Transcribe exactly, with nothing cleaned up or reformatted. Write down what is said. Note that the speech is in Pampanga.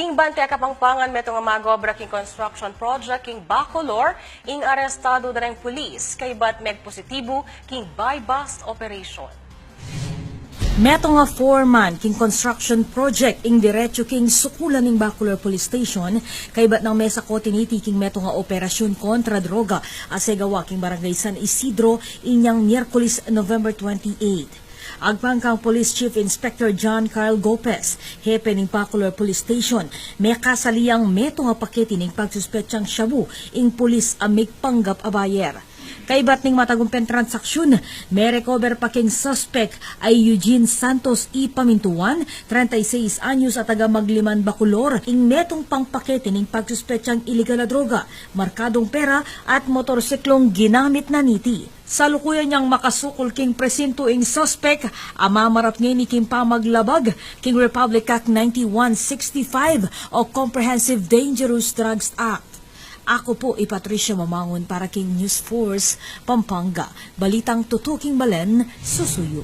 King banta Kapampangan, metung a mag-obra king construction project king Bacolor ing arestadu da reng pulis kaybat megpositibu king buy-bust operation. Metung a foreman king construction project ing diretsu king sukulan ning Bacolor Police Station kaybat nang mesakuti niti king metung a operasyun kontra droga a segawa king Barangay San Isidro inyang Miyerkules, November twenty-eight. Agpang kang Police Chief Inspector John Carl Gopez, hepe ning Bacolor Police Station, mekasali yang metung a pakete ning pagsuspetsang shabu ing pulis a migpanggap a buyer. Kaybat ning matagumpen transaksyon, merecover pa king suspek a i Eugene Santos y Pamintuan, treinta y seis anyos, a taga Magliman, Bacolor, ing metung pang pakete ning pagsuspetsang iligal a droga, markadung pera at motorsiklong ginamit na niti. Salukuyan yang makasukul king presintu ing suspek a mamarap ngeni king pamaglabag king Republic Act ninety-one sixty-five o Comprehensive Dangerous Drugs Act. Aku pu i Patricia Mamangun para king News Force Pampanga. Balitang tutuking balen, susuyu.